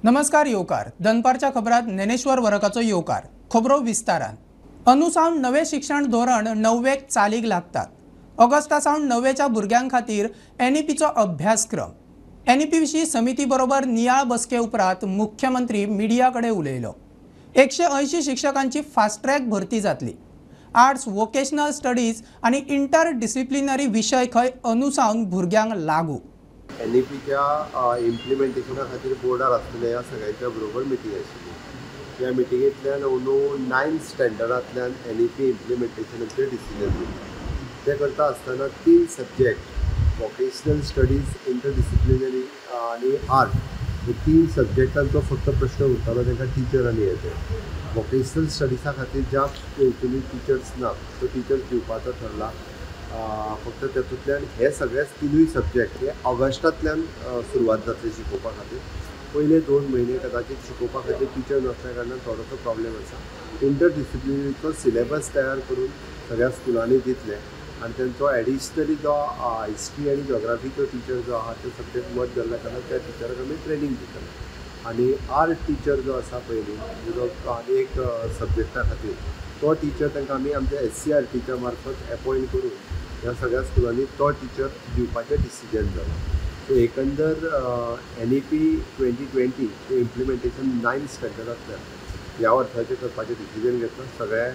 नमस्कार येवकार दनपारच्या खबरात ज्ञानेश्वर वरकाचो येवकार। खबरो विस्तारान। अंदू सावन नवे शिक्षण धोरण णववेक चालीक लागतात। ऑगस्टा सावन णववेच्या भुरग्यां खातीर एनईपीचो अभ्यासक्रम। एनईपी विशीं समिती बरोबर नियाळ बसके उपरांत मुख्यमंत्री मिडिया कडेन उलयलो। 180 शिक्षकांची फास्ट ट्रॅक भरती जातली। आर्ट्स, वोकेशनल स्टडीज आनी इंटर डिसिप्लिनरी विशय खंय अंदू सावन भुरग्यांक लागू। एनईपीच्या इम्प्लिमेंटेशना खातीर बोर्डार आसतले ह्या सगळ्यांच्या बरोबर मिटींग आशिल्ली। ह्या मिटिंगेंतल्यान अंदू 9th स्टँडर्डांतल्यान एनईपी इम्प्लिमेंटेशनाचेर डिसिजन दिलें। तें करता आसतना 3 सब्जेक्ट वोकेशनल स्टडीज, इंटरडिसिप्लिनरी आनी आर्ट हे 3 सब्जेक्टांचो फक्त प्रश्न उरतालो, तांकां टिचर आनी येते। वोकेशनल स्टडिजा खातीर ज्या एक्चुअली टिचर्स ना तो टिचर्स दिवपाचो ठरला। फक्त तातूंतल्यान हे सगळे 3 सब्जेक्ट हे ऑगस्टांतल्यान सुरवात जातली शिकोवपा खातीर। पयले 2 म्हयने कदाचित शिकोवपा खातीर टिचर नासल्या कारणान थोडोसो प्रॉब्लेम आसा। इंटरडिसिप्लिनरीचो सिलेबस तयार करून सगळ्या स्कुलांनी दितले आनी तेंचो एडिशनली जो हिस्ट्री आनी जॉग्राफीचो टिचर जो आहा तो सब्जेक्ट मत जाल्ल्या कारणान त्या टिचराक आमी ट्रेनींग दितले। आनी आर्ट टिचर जो आसा पयलीं जो आनी एक सब्जेक्टा खातीर तो टिचर तांकां आमी आमच्या SCRTच्या मार्फत एपॉयंट करून ह्या सगळ्या स्कुलांनी तो टिचर दिवपाचें डिसिजन जालां। सो एकंदर NEP 2020 चें इम्प्लिमेंटेशन 9th स्टँडर्डांतल्यान ह्या वर्साचें करपाचें डिसिजन घेतलां। सगळ्या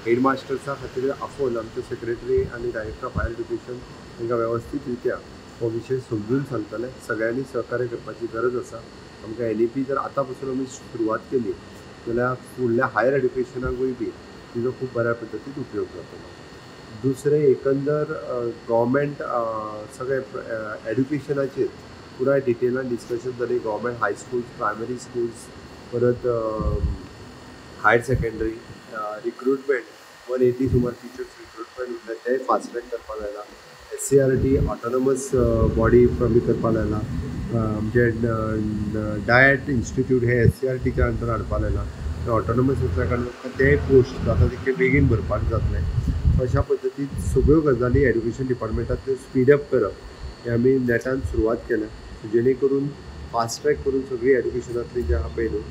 हेडमास्टर्सा खातीर आफोवन आमचे सेक्रेटरी आनी डायरेक्टर ऑफ हायर एड्युकेशन तांकां वेवस्थीत रित्या हो विशय समजून सांगतले। सगळ्यांनी सहकार्य करपाची गरज आसा। आमकां एनईपी जर आतां पासून आमी सुरवात केली जाल्यार फुडल्या हायर एड्युकेशनाकूय बी तिजो खूब बऱ्या पद्दतीन उपयोग जातलो। दुसरें एकंदर गव्हर्मेंट सगळे एड्युकेशनाचेर पुराय डिटेलान डिस्कशन जालें। Government high schools, primary schools, परत हायर सेकेंडरी रिक्रुटमेंट 180 सुमार टिचर्स रिक्रुटमेंट उरले तेय फास्ट ट्रॅक करपाक लायला। SCRT autonomous body आमी करपाक लायला। आमचे डायट इन्स्टिट्यूट हे SCRTच्या अंडर हाडपाक लायला। ऑटोनॉमस आसल्या कारणान ते पोस्ट जाता तितके बेगीन भरपाक जातले। अशा पद्दतीन सगळ्यो गजाली एड्युकेशन डिपार्टमेंटांतल्यो स्पीडअप करप हें आमी नेटान सुरवात केल्या, जेणे करून फास्ट ट्रॅक करून सगळी एड्युकेशनांतली जे आहा पळय न्हू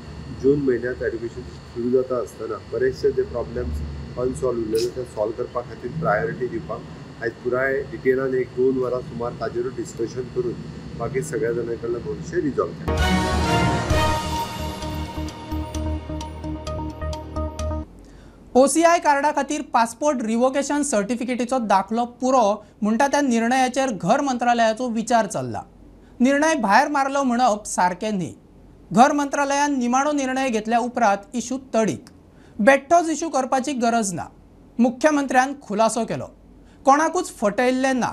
जून म्हयन्यांत एड्युकेशन सुरू जाता आसतना बरेचशे जे प्रॉब्लेम्स अनसॉल्व उरलेले ते सॉल्व करपा खातीर प्रायोरिटी दिवपाक आयज पुराय डिटेलान 1-2 वरां सुमार ताजेरूच डिस्कशन करून बाकी सगळ्या जाणां कडल्यान हो विशय रिजॉल्व केला। OCI कार्डा खातीर पासपोर्ट रिवोकेशन सर्टिफिकेटीचो दाखलो पुरो म्हणटा त्या निर्णयाचेर घर मंत्रालयाचो विचार चल्ला। निर्णय भायर मारलो म्हणप सारकें न्ही। घर मंत्रालयान निमाणो निर्णय घेतल्या उपरांत इशू तडीक। बेठ्ठोच इशू करपाची गरज ना। मुख्यमंत्र्यान खुलासो केलो, कोणाकूच फटयल्लें ना।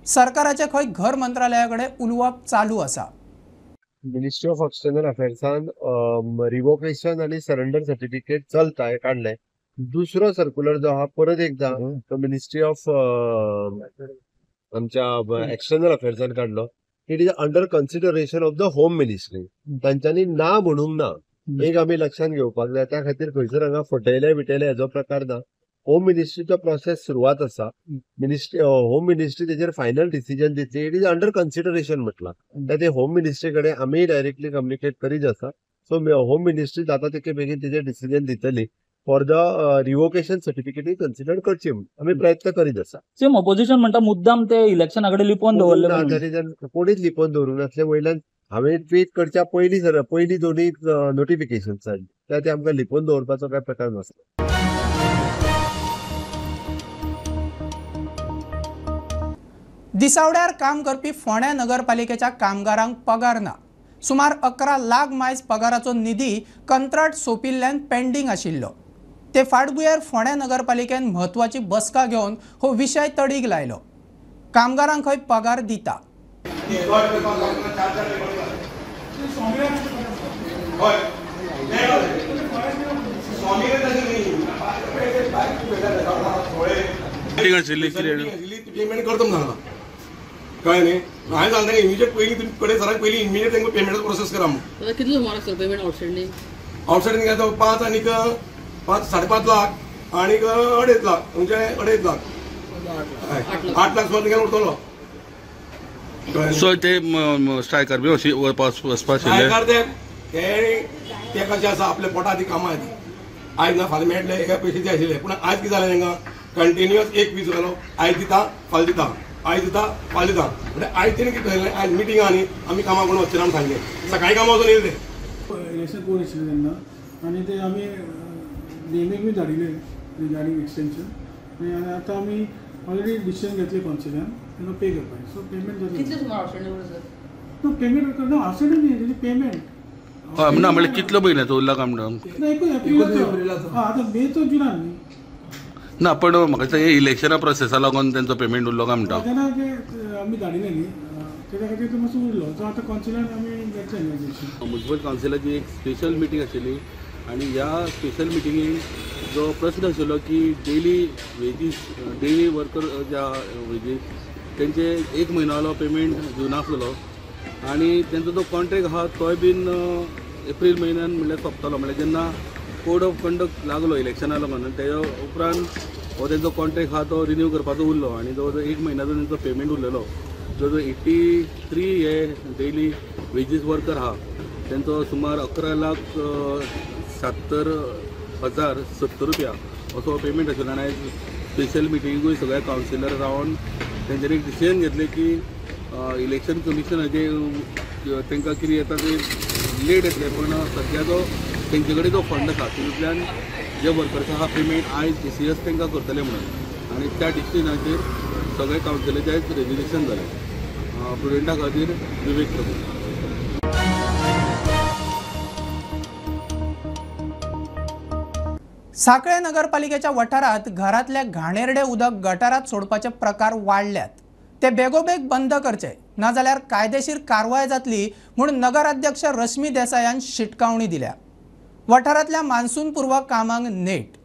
सरकाराचें खंय घर मंत्रालया कडेन उलोवप चालू आसा। मिनिस्ट्री ऑफ एक्सटर्नल अफेर्सान रिवोकेशन आनी सरेंडर सर्टिफिकेट चलता हें काडलें। दुसरो सर्क्युलर जो आहा परत एकदां तो मिनिस्ट्री ऑफ आमच्या एक्सटर्नल अफेर्सान काडलो। It is under consideration of the home ministry. तांच्यांनी ना म्हणूंक ना, एक आमी लक्षांत घेवपाक जाय। त्या खातीर खंयसर हांगा फटयले बिटयले हेजो प्रकार ना। होम मिनिस्ट्रीचो प्रोसेस सुरवात आसा। मिनिस्ट्री होम मिनिस्ट्री तेजेर फायनल डिसिजन दितली। It is under consideration म्हटलां ते होम मिनिस्ट्री कडेन आमी डायरेक्टली कम्युनिकेट करीत आसा। सो होम मिनिस्ट्री जाता तितके बेगीन तेजेर डिसिजन दितली फॉर the revocation सर्टिफिकेटूय कन्सिडर करची म्हूण आमी प्रयत्न करीत आसा। सेम ऑपोजिशन म्हणटा मुद्दाम ते इलेक्शना कडेन लिपोवन दवरले, कोणीच लिपोवन दवरूंक नासले। वयल्यान हांवें ट्वीट करच्या पयलीं सर पयलीं दोनूय नोटिफिकेशन जाली, ते आमकां लिपोवन दवरपाचो कांय प्रकार नासलो। दिसावड्यार काम करपी फोंड्या नगरपालिकेच्या कामगारांक पगार ना। सुमार 11 लाख मायज पगाराचो निधी कंत्राट सोंपिल्ल्यान पेंडींग आशिल्लो। ते फाटभुंयेर फोंड्या नगरपालिकेन म्हत्वाची बसका घेवन हो विशय तडीक लायलो। कामगारांक खंय पगार दिता। पेमेंट करता म्हणून कळ्ळें न्ही। हांवें सांगता इमिजिएट पयलीं तुमी कडेन सराक पयलीं इमिजिएट तांकां पेमेंटाचो प्रोसेस करा म्हणून। कितलो सुमार आसतलो पेमेंट आउटस्टँडींग? आउटस्टँडींग आतां 5 आनीक 5.5 लाख आनीक 2.5 लाख, म्हणजे 2.5 लाख 8 लाख सुमार तुमगेलो उरतलो। सो ते स्ट्रायकार बी वचपा आशिल्ले? स्ट्रायकार ते ते कशें आसा आपल्या पोटा ती कामां येता. आयज ना फाल्यां मेळटले एका पयशे ते आशिल्ले, पूण आयज कितें जालें तांकां कंटिन्युअस एक वीस घालो, आयज दिता फाल्यां दिता, आयज दिता फाल्यां दिता. म्हणजे आयज तेणी कितें जालें, आयज मिटींग आहा न्ही, आमी कामां करून वचचे ना म्हूण सांगलें, सकाळीं कामां वचून येयले ते. इलेक्शन कोण आशिल्लें तेन्ना आनी ते आमी डीएमएक बी धाडिल्ले रिगार्डींग एक्सटेंशन, आनी आतां आमी ऑलरेडी डिसिजन घेतले कावन्सिलान तांकां पे करपाचें. सो पेमेंट जातलें. कितले सुमार आवटस्टँडींग उरता सर? ना पेमेंट करना आवटस्टँडींग न्ही, तेजें पेमेंट. हय ना म्हणल्यार कितलो म्हयन्याचो उरला काम ना एकूच एप्रिलाचो. आतां मेचो जुनान न्ही ना, पण म्हाका दिसता हे इलेक्शना प्रोसेसा लागून तेंचो पेमेंट उरलो काय म्हणटा. तेन्ना ते आमी धाडिल्ले न्ही तेज्या खातीर तो मातसो उरलो. सो आतां कावन्सिलान आमी घेतलें न्ही डिसिजन. म्युनिसिपल कावन्सिलाची एक स्पेशल मिटींग आशिल्ली आनी ह्या स्पेशल मिटिंगेन जो प्रस्न आशिल्लो की डेली वेजीस, डेली वर्कर ज्या वेजीस तेंचे एक म्हयनो पेमेंट जुनाक जालो आनी तेंचो जो कॉन्ट्रॅक्ट आहा तोय बीन एप्रील म्हयन्यान म्हणल्यार सोंपतलो. म्हणल्यार जेन्ना कोड ऑफ कंडक्ट लागलो इलेक्शना लागून तेज्या उपरांत हो तेंचो कॉन्ट्रॅक्ट आहा तो रिन्यू करपाचो उरलो आनी जवळ जवळ एक म्हयन्याचो तेंचो पेमेंट उरलेलो. जवळ जवळ 83 हे डेली वेजीस वर्कर आहा तेंचो सुमार 11,76,070 रुपया असो पेमेंट आशिल्लो. आनी आयज स्पेशल मिटिंगूय सगळे कावन्सिलर रावन तेंच्यांनी एक डिसिजन घेतलें की इलेक्शन कमिशनाचे तांकां कितें येता ते लेट येतलें, पूण सद्या जो तेंचे कडेन जो फंड आसा तितूंतल्यान जे वर्कर्स आहा पेमेंट आयज DCS तांकां करतले म्हणून, आनी त्या डिसिजनाचेर सगळे कावन्सिलाचें आयज रेजोल्युशन जालें. प्रुडंटा खातीर विवेक प्रभू. साखळे नगरपालिकेच्या वठारात घरांतल्या घाणेरडे उदक गटारात सोडपाचे प्रकार वाडल्यात, ते बेगोबेग बंद करचे नाजाल्यार कायदेशीर कारवाय जातली म्हूण नगराध्यक्ष रश्मी देसायान शिटकावणी दिल्या. वठारांतल्या मान्सून पूर्व कामांक नेट,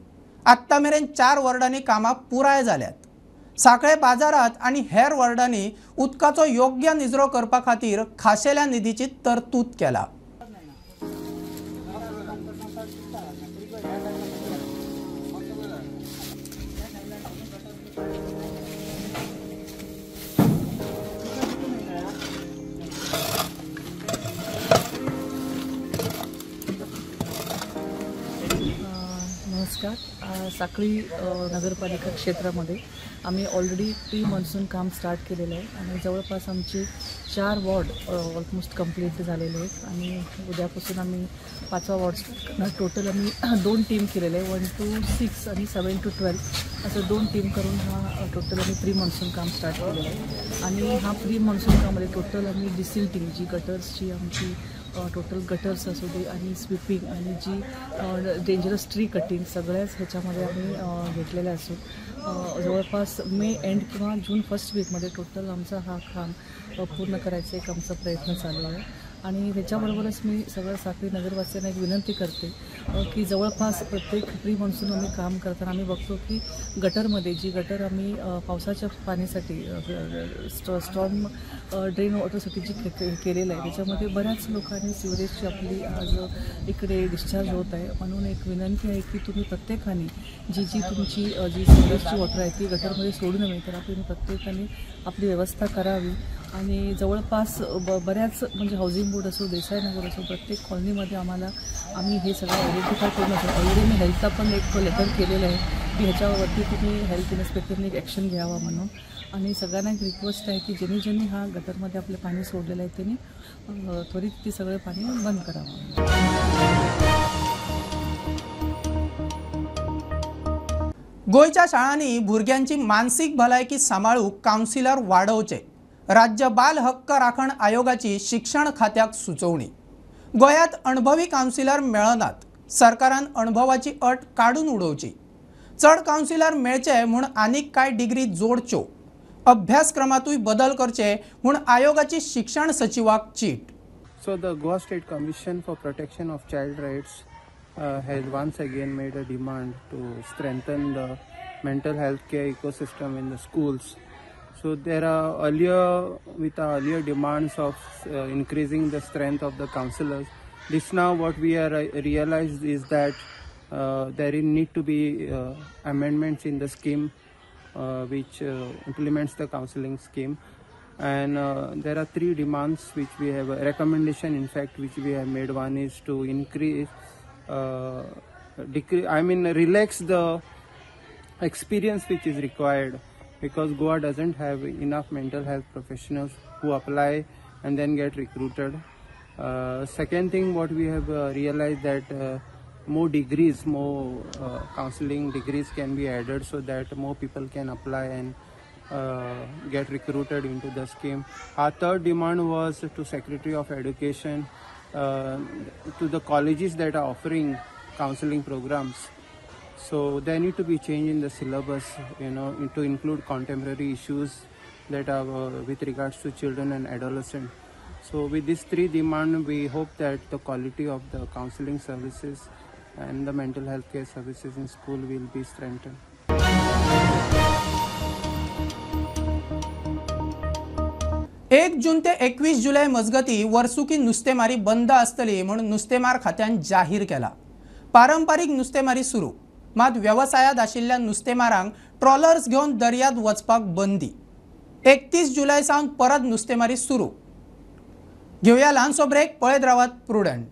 आत्तां मेरेन 4 वॉर्डांनी कामां पुराय जाल्यात. साखळे बाजारात आनी हेर वॉर्डांनी उदकाचो योग्य निजरो करपा खातीर खाशेल्या निधीची तरतूद केला. नमस्कार. साखळी नगरपालिका क्षेत्रामध्ये आम्ही ऑलरेडी प्री मान्सून काम स्टार्ट केलेलं आहे आणि जवळपास आमचे 4 वॉर्ड ऑलमोस्ट कंप्लीट झालेले आहेत आणि उद्यापासून आम्ही 5वा वॉर्ड स्टार्ट करणार. टोटल आम्ही 2 टीम केलेले आहे, 1 to 6 आणि 7 to 12 असं 2 टीम करून हा टोटल आम्ही प्री मान्सून काम स्टार्ट केलेलं आहे. आणि हा प्री मान्सून कामामध्ये टोटल आम्ही डिसिल्टिंग जी गटर्सची आमची टोटल गटर्स असू दे आणि स्वीपिंग आणि जी डेंजरस ट्री कटिंग सगळ्याच ह्याच्यामध्ये आम्ही घेतलेलं असून जवळपास मे एंड किंवा जून फर्स्ट वीकमध्ये टोटल आमचा हा काम पूर्ण करायचा एक आमचा प्रयत्न चालू आहे. आणि त्याच्याबरोबरच मी सगळ्या साखळी नगरवासियांना एक विनंती करते की जवळपास प्रत्येक प्री मान्सून आम्ही काम करताना आम्ही बघतो की गटरमध्ये जी गटर आम्ही पावसाच्या पाण्यासाठी स्टॉर्म ड्रेन वॉटरसाठी जी केलेलं आहे त्याच्यामध्ये बऱ्याच लोकांनी सिवरेजची आपली आज इकडे डिस्चार्ज होत आहे. म्हणून एक विनंती आहे की तुम्ही प्रत्येकाने जी जी तुमची जी सिवरेजची वॉटर आहे ती गटरमध्ये सोडू नये, तर आपण प्रत्येकाने आपली व्यवस्था करावी. आणि जवळपास बऱ्याच म्हणजे हाऊसिंग बोर्ड असो, देसाईनगर असो, प्रत्येक कॉलनीमध्ये आम्ही हे सगळं आयडेंटिफाय करून असो. ऑलरेडी मी हेल्थला पण एक लेटर केलेलं आहे की ह्याच्यावरती तुम्ही हेल्थ इन्स्पेक्टरने एक ॲक्शन घ्यावा म्हणून. आणि सगळ्यांना एक रिक्वेस्ट आहे की ज्यांनी ज्यांनी हा गटरमध्ये आपलं पाणी सोडलेलं आहे त्यांनी त्वरित ते सगळं पाणी बंद करावं. गोंयच्या शाळांनी भुरग्यांची मानसीक भलायकी सांबाळूंक कावन्सिलर वाडोवचे, राज्य बाल हक्क राखण आयोगाची शिक्षण खात्याक सुचोवणी. गोंयांत अणभवी कावन्सिलर मेळनात, सरकारान अणभवाची अट काडून उडोवची. चड कावन्सिलर मेळचे म्हूण आनीक कांय डिग्री जोडच्यो, अभ्यासक्रमांतूय बदल करचे म्हूण आयोगाची शिक्षण सचिवाक चीट. So the Goa State Commission for Protection of Child Rights has once again made a demand to strengthen the mental health care ecosystem in the schools. So there are earlier, with our earlier demands of increasing the strength of the counselors, this now what we are realized is that there need to be amendments in the scheme which implements the counseling scheme. And there are three demands which we have, a recommendation in fact which we have made. One is to increase, relax the experience which is required, because Goa doesn't have enough mental health professionals who apply and then get recruited. Second thing what we have realized that more degrees, more counseling degrees can be added so that more people can apply and get recruited into the scheme. Our third demand was to Secretary of Education, to the colleges that are offering counseling programs. So there need to be change in the syllabus, you know, to include contemporary issues that are with regards to children and adolescents. So with these three demands, we hope that the quality of the counseling services and the mental health care services in school will be strengthened. 1 जून ते 21 जुलै मजगती वर्सुकी नुस्तेमारी बंद आसतली म्हणून नुस्तेमार खात्यान जाहीर केला. पारंपारीक नुस्तेमारी सुरू, मात वेवसायांत आशिल्ल्या नुस्तेमारांक ट्रॉलर्स घेवन दर्यांत वचपाक बंदी. 31 जुलै सावन परत नुस्तेमारी सुरू. घेवया ल्हानसो ब्रेक, पळयत रावात प्रुडंट.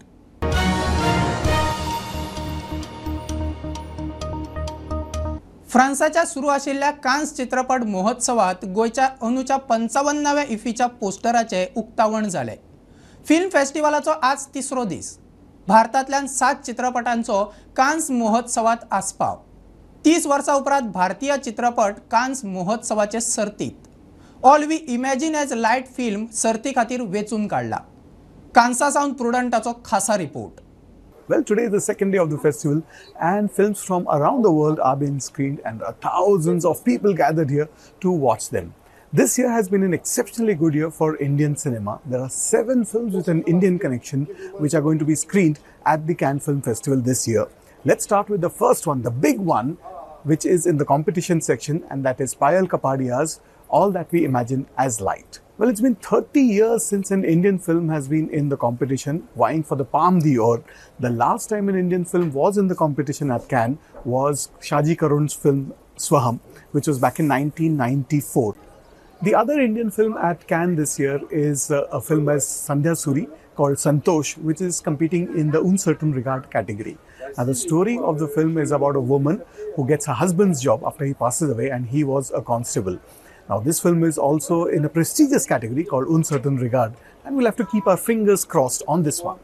फ्रांसाच्या सुरू आशिल्ल्या कान्स चित्रपट महोत्सवात गोंयच्या अंदूच्या 55व्या इफीच्या पोस्टराचें उक्तावण जालें. फिल्म फेस्टिवलाचो आज तिसरो दीस. भारतांतल्यान 7 चित्रपटांचो कान्स महोत्सवात आस्पाव. 30 वर्सां उपरांत भारतीय चित्रपट कान्स महोत्सवाचे सर्तीत all we imagine as light film सर्ती खातीर वेंचून काडला. कान्सा सावन प्रुडंटाचो खासा report. Well, today is the second day of the festival and films from around the world are being screened and thousands of people gathered here to watch them. This year has been an exceptionally good year for Indian cinema. There are 7 films with an Indian connection which are going to be screened at the Cannes Film Festival this year. Let's start with the first one, the big one, which is in the competition section, and that is Payal Kapadia's All That We Imagine as Light. Well, it's been 30 years since an Indian film has been in the competition, vying for the Palme d'Or. The last time an Indian film was in the competition at Cannes was Shaji Karun's film Swaham, which was back in 1994. The other Indian film at Cannes this year is a film by Sandhya Suri called Santosh, which is competing in the Uncertain Regard category. Now, the story of the film is about a woman who gets her husband's job after he passes away, and he was a constable. Now, this film is also in a prestigious category called Uncertain Regard, and we'll have to keep our fingers crossed on this one.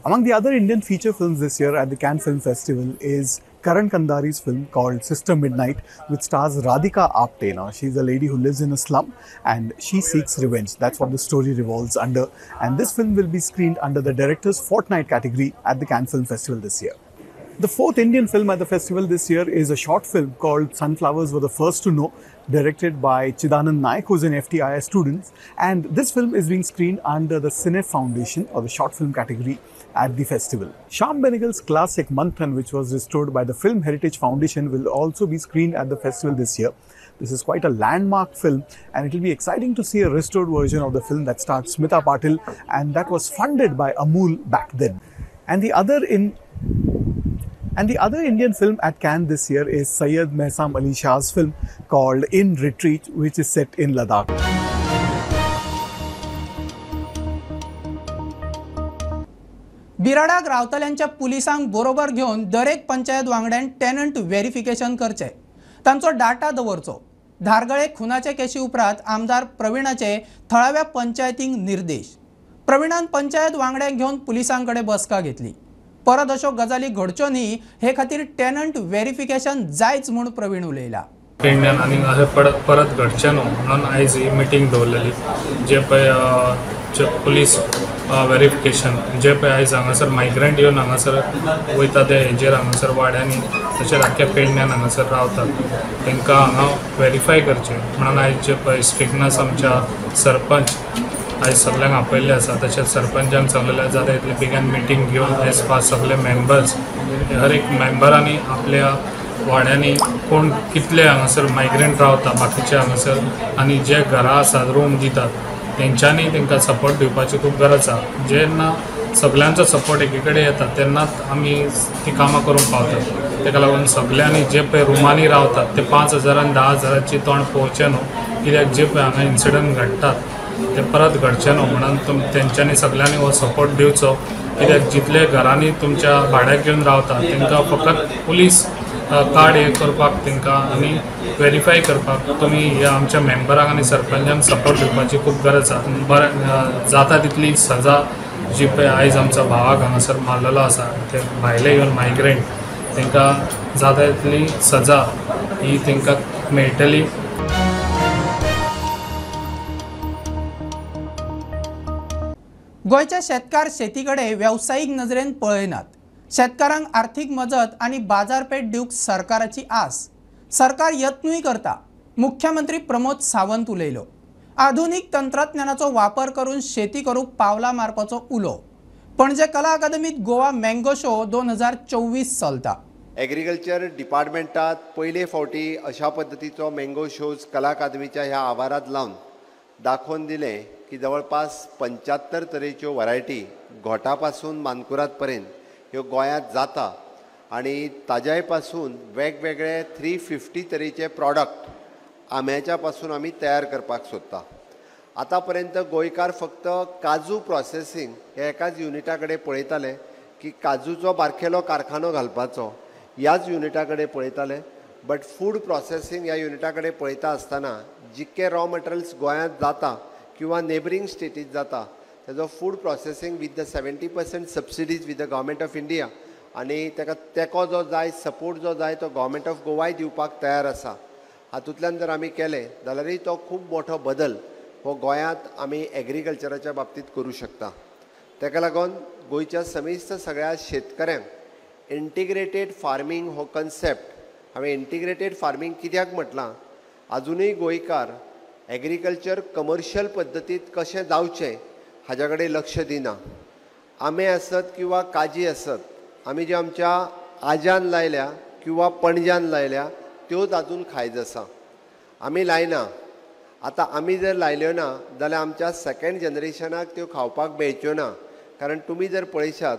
Among the other Indian feature films this year at the Cannes Film Festival is Karan Kandari's film called Sister Midnight, which stars Radhika Apte. Now, she's a lady who lives in a slum and she seeks revenge. That's what the story revolves under. And this film will be screened under the Director's Fortnight category at the Cannes Film Festival this year. The fourth Indian film at the festival this year is a short film called Sunflowers Were the First to Know, directed by Chidanand Naik, who's an FTII student. And this film is being screened under the Cine Foundation, or the short film category, at the festival. Shyam Benegal's classic Manthan, which was restored by the Film Heritage Foundation, will also be screened at the festival this year. This is quite a landmark film, and it will be exciting to see a restored version of the film that starred Smita Patil, and that was funded by Amul back then. And the other Indian film at Cannes this year is Syed Mehsam Ali Shah's film called In Retreat, which is set in Ladakh. बिराडाक रावतल्यांच्या पुलिसांक बरोबर घेवन दरेक panchayat वांगड्यान tenant verification करचें, तांचो data दवरचो. धारगळे खुनाचे केशी उपरांत आमदार प्रवीणाचे थळाव्या पंचायतींक निर्देश. प्रवीणान पंचायत वांगड्यांक घेवन पुलिसां कडेन बसका घेतली. परत अश्यो गजाली घडच्यो न्ही हे खातीर टेनंट व्हेरिफिकेशन जायच म्हूण प्रवीण उलयला. पेडण्यान आनी अशें परत घडचें न्हू म्हणून आयज ही मिटींग दवरलेली. जे पळय पुलीस वेरिफिकेशन जे पळय आयज हांगासर मायग्रंट येवन हांगासर वयता ते हेजेर हांगासर वाड्यांनी तशेंच आख्ख्या पेडण्यान हांगासर रावतात तांकां हांगा वेरीफाय करचें म्हणून आयज जे पळय स्ट्रिक्टनस आमच्या सरपंच आयज सगळ्यांक आपयल्ले आसा. तशेंच सरपंचांक सांगलेलें जाता इतले बेगीन मिटींग घेवन एज फार सगळे मेंबर्स हर एक मेंबरांनी आपल्या वाड्यांनी कोण कितले हांगासर मायग्रंट रावता बाकीचे हांगासर आनी जे घरां आसात रूम दितात तेंच्यांनी तांकां सपोर्ट दिवपाची खूब गरज आसा. जेन्ना सगळ्यांचो सपोर्ट एकी कडेन येता तेन्नाच आमी ती कामां करूंक पावतात. ताका लागून सगळ्यांनी जे पळय रुमांनी रावतात ते 5,000 आनी 10,000ची तोंड पळोवचें न्हू, कित्याक जे पळय हांगा इन्सिडंट घडटात ते परत घडचे न्हू म्हणून तेंच्यांनी सगळ्यांनी हो सपोर्ट दिवचो. कित्याक जितले घरांनी तुमच्या भाड्याक घेवन रावतात तांकां फकत पुलीस कार्ड हे करपाक तांकां आनी वेरीफाय करपाक तुमी ह्या आमच्या मेंबरांक आनी सरपंचांक सपोर्ट दिवपाची खूब गरज आसा. बरें जाता तितली सजा जी पळय आयज आमच्या भावाक हांगासर मारलेलो आसा ते भायले येवन मायग्रंट तांकां जाता तितली सजा ही तांकां मेळटली. गोंयचे शेतकार शेती कडेन वेवसायीक नजरेन पळयनात. शेतकारांक आर्थीक मजत आनी बाजारपेठ दिवंक सरकाराची आस. सरकार यत्नूय करता. मुख्यमंत्री प्रमोद सावंत उलयलो. आधुनीक तंत्रज्ञानाचो वापर करून शेती करूंक पावलां मारपाचो उलो. पणजे कला अकादमीत गोवा मँगो शो 2024 चलता. एग्रीकल्चर डिपार्टमेंटात पयले फावटी अशा पद्दतीचो मँगो शोज कला अकादमीच्या ह्या आवारांत लावन दाखोवन दिलें की जवळपास 75 तरेच्यो व्हरायटी घोटा पासून मानकुराद पर्यंत ह्यो गोंयांत जाता आनी ताज्याय पासून वेगवेगळे 350 तरेचे प्रॉडक्ट आंब्याच्या पासून आमी तयार करपाक सोदता. आतां पर्यंत गोंयकार फक्त काजू प्रोसेसींग हे एकाच युनिटा कडेन पळयताले की काजूचो बारकेलो कारखानो घालपाचो ह्याच युनिटा कडेन पळयताले, बट फूड प्रोसेसींग ह्या युनिटा कडेन पळयता आसतना जितके रॉ मटेरियल्स गोंयांत जाता किंवा नेबरींग स्टेटीत जाता तेजो food processing with the 70% subsidies with the government of India आनी ताका तेको जो जाय सपोर्ट जो जाय तो गव्हर्मेंट ऑफ गोवाय दिवपाक तयार आसा. हातूंतल्यान जर आमी केलें जाल्यारय तो खूब मोठो बदल हो गोंयांत आमी एग्रीकल्चराच्या बाबतींत करूं शकता. ताका लागून गोंयच्या समेस्त सगळ्या शेतकऱ्यांक इंटिग्रेटेड फार्मींग हो कन्सेप्ट हांवें इंटिग्रेटेड फार्मींग कित्याक म्हटलां, आजुनूय गोंयकार एग्रीकल्चर कमर्शियल पद्दतींत कशें जावचें हाज्या कडेन लक्ष दिना. आंबे आसत किंवा काजी आसत, आमी ज्यो आमच्या आज्यान लायल्या किंवा पणज्यान लायल्या त्योच आजून खायत आसा, आमी लायना. आतां आमी जर लायल्यो ना जाल्यार आमच्या सेकेंड जनरेशनाक त्यो खावपाक मेळच्यो ना, कारण तुमी जर पळयशात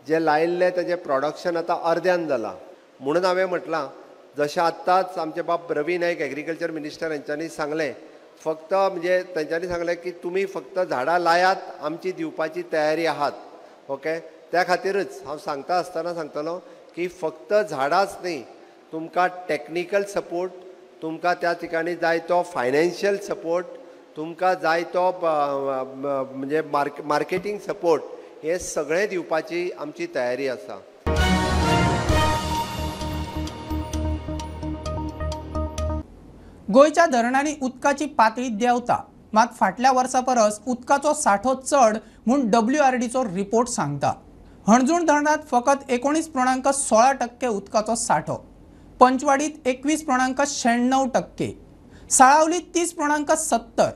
जे लायिल्लें ताजें प्रोडक्शन आतां अर्द्यान जालां. म्हणून हांवें म्हटलां जशें आत्तांच आमचे बाब रवी नायक एग्रीकल्चर मिनिस्टर हेंच्यांनी सांगलें, फक्त म्हणजे तेंच्यांनी सांगलें की तुमी फक्त झाडां लायात, आमची दिवपाची तयारी आहात. ओके, त्या खातीरच हांव सांगता आसतना सांगतलो की फक्त झाडांच न्ही, तुमकां टॅक्निकल सपोर्ट, तुमकां त्या ठिकाणी जाय तो फायनान्शियल सपोर्ट, तुमकां जाय तो म्हणजे मार्केटींग सपोर्ट, हे सगळें दिवपाची आमची तयारी आसा. गोंयच्या धरणांनी उदकाची पातळी देंवता, मात फाटल्या वर्सा परस उदकाचो सांठो चड म्हूण WRDचो रिपोर्ट सांगता. हणजूण धरणांत फकत 19.16% उदकाचो सांठो, पंचवाडीत 21.96%, साळावली 30.70,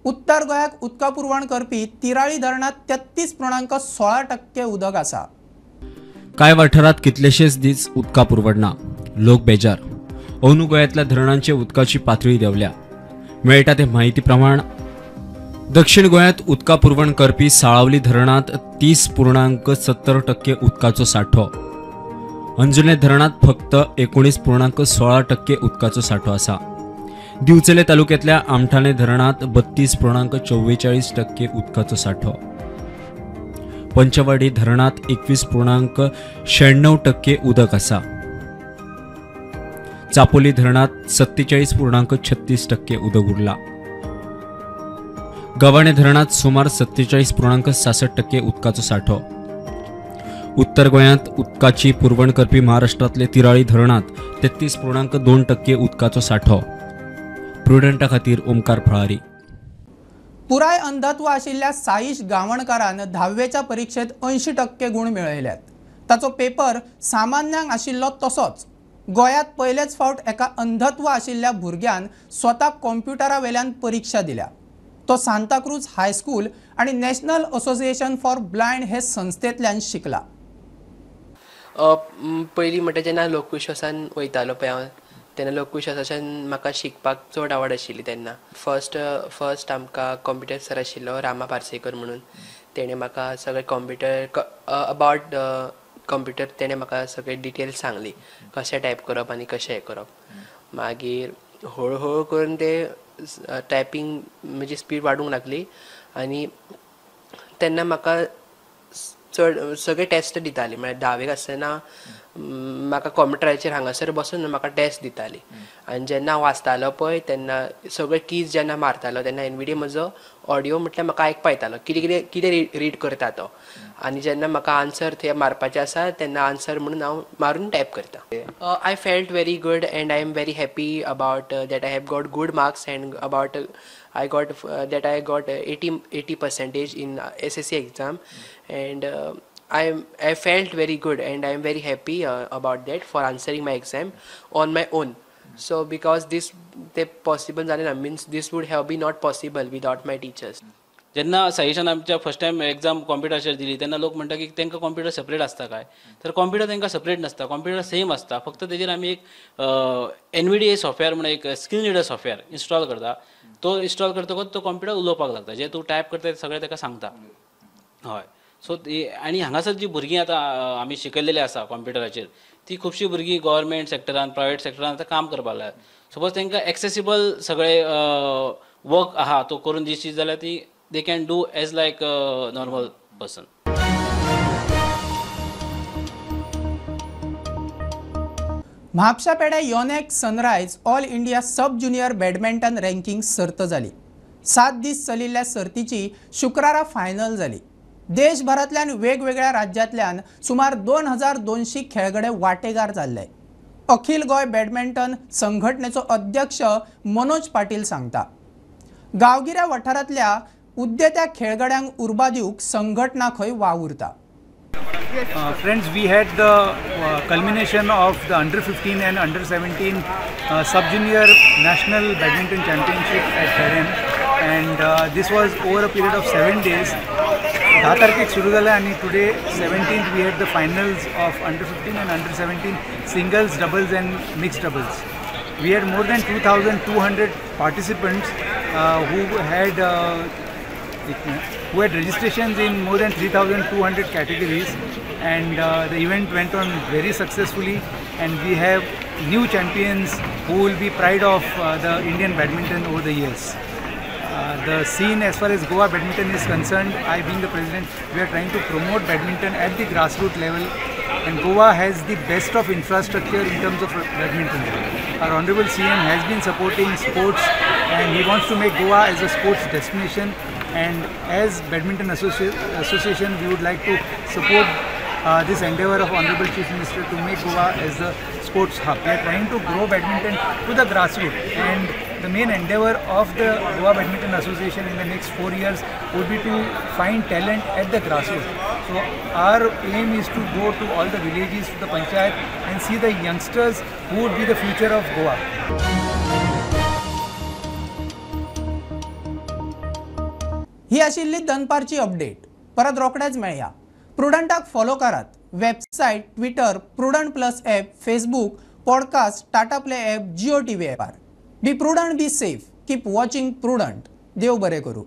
उत्तर गोंयाक उदका पुरवण करपी तिराळी धरणांत 33.16% उदक आसा. कांय वाठारांत कितलेशेच दीस उदका पुरवण ना, लोक बेजार. अंदू गोंयांतल्या धरणांचे उदकाची पातळी देंवल्या. मेळटा ते म्हायती प्रमाण दक्षिण गोंयांत उदका पुरवण करपी साळावली धरणांत 30.70% उदकाचो सांठो, अंजुणे धरणांत फक्त 19.16% उदकाचो सांठो आसा. दिवचले तालुक्यांतल्या आमठाणे धरणांत 32.44% उदकाचो सांठो, पंचवाडी धरणांत 21.96% उदक आसा, चापोली धरणांत 47.36% उदक उरला, गव्हाणे धरणांत सुमार 47.66% उदकाचो सांठो. उत्तर गोंयांत उदकाची पुरवण करपी महाराष्ट्रांतले तिराळी धरणांत 33.2% उदकाचो सांठो. प्रुडंटा खातीर ओमकार फळारी. पुराय अंधत्व आशिल्ल्या साईश गावणकारान 10वेच्या परिक्षेत 80% गुण मेळयल्यात. ताचो पेपर सामान्यांक आशिल्लो तसोच. गोंयांत पयलेच फावट एका अंधत्व आशिल्ल्या भुरग्यान स्वता कॉम्प्युटरा वेल्यान परीक्षा दिल्या. तो सांताक्रूज हायस्कूल आनी नॅशनल असोसिएशन फॉर ब्लायंड हे संस्थेंतल्यान शिकला. पयलीं म्हणटा जेन्ना लोकविश्वासान वयतालो पळय हांव, तेन्ना लोकविश्वासाच्यान म्हाका शिकपाक चड आवड आशिल्ली. तेन्ना फर्स्ट आमकां कॉम्प्युटर सर आशिल्लो रामा पार्सेकर म्हणून, तेणें म्हाका सगळें कॉम्प्युटर अबावट कॉम्प्युटर तेणें म्हाका सगळे डिटेल्स सांगली कशें टायप करप आनी कशें हें करप. मागीर हळू हळू करून ते टायपींग म्हजी स्पीड वाडूंक लागली आनी तेन्ना म्हाका चड सगळे टेस्ट दिताली. म्हळ्यार धावेक आसतना म्हाका कॉम्प्युटराचेर हांगासर बसून म्हाका टेस्ट दिताली आनी जेन्ना हांव वाचतालो पळय तेन्ना सगळे कीज जेन्ना मारतालो तेन्ना एनवीडी म्हजो ऑडियो म्हटल्यार म्हाका आयकपा येतालो कितें कितें कितें रीड करता तो आनी जेन्ना म्हाका आन्सर थंय मारपाचें आसा तेन्ना आन्सर म्हणून हांव मारून टायप करता. I felt very good and I am very happy about that I have got good marks and about I got that I got 80% in SSC exam and I felt very good and I am very happy about that for answering my exam on my own. So because this they possible जालें ना, means this would have been not possible without my teachers. जेन्ना साईशान आमच्या first time exam कॉम्प्युटराचेर दिली तेन्ना लोक म्हणटा की तांकां कॉम्प्युटर सेपरेट आसता काय, तर कॉम्प्युटर तांकां सेपरेट नासता, कॉम्प्युटर सेम आसता. फक्त तेजेर आमी एक NVDA software म्हणून एक स्क्रीन रिडर सॉफ्टवेअर इन्स्टॉल करता. तो इन्स्टॉल करतकच तो कॉम्प्युटर उलोवपाक लागता, जे तूं टायप करता ते सगळें ताका सांगता. हय, सो आनी हांगासर जी भुरगीं आतां आमी शिकयलेली आसा कॉम्प्युटराचेर ती खुबशीं भुरगीं गव्हर्मेंट सेक्टरान प्रायवेट सेक्टरान आतां काम करपाक लागल्या. सपोज तांकां एक्सेसिबल सगळें वर्क आहा तो करून दिशी जाल्यार ती they can do as like a normal person. Mapusa Pedem Yonex Sunrise all India sub junior badminton ranking सर्त जाली. 7 दीस चलिल्ल्या सर्तीची शुक्रारा फायनल जाली. देशभरांतल्यान वेगवेगळ्या राज्यांतल्यान सुमार 2200 खेळगडे वाटेगार जाल्ले. अखिल गोंय बॅडमिंटन संघटनेचो अध्यक्ष मनोज पाटील सांगता, गांवगिऱ्या वाठारांतल्या उद्देत्या खेळगड्यांक उर्बा दिवंक संघटना खंय वावुरता. Friends, we had the culmination of the under 15 and under 17 sub-junior national badminton championship at Pedem, and this was over a period of 7 days. 10 तारखेक सुरू जालें आनी today 17th we had the finals of under 15 and under 17 singles, doubles and mixed doubles. We had more than 2,200 participants who had registrations in more than 3,200 categories, and the event went on very successfully, and we have new champions who will be pride of the Indian badminton over the years. The scene as far as Goa badminton is concerned, I being the president, we are trying to promote badminton at the grassroots level, and Goa has the best of infrastructure in terms of badminton. Our Honorable CM has been supporting sports and he wants to make Goa as a sports destination, and as Badminton Association we would like to support this endeavour of Honorable Chief Minister to make Goa as the sports hub. We are trying to grow badminton to the grassroots, and the main endeavour of the Goa Badminton Association in the next 4 years would be to find talent at the grassroots. So our aim is to go to all the villages, to the panchayat, and see the youngsters who would be the future of Goa. ही आशिल्ली दनपारची update. परत रोखडेच मेळया. प्रुडंटाक follow करात. Website, Twitter, Prudent plus app, Facebook, podcast, Tata Play app, Jio TV ॲपार. Be prudent, be safe, keep watching Prudent. देव बरें करूं.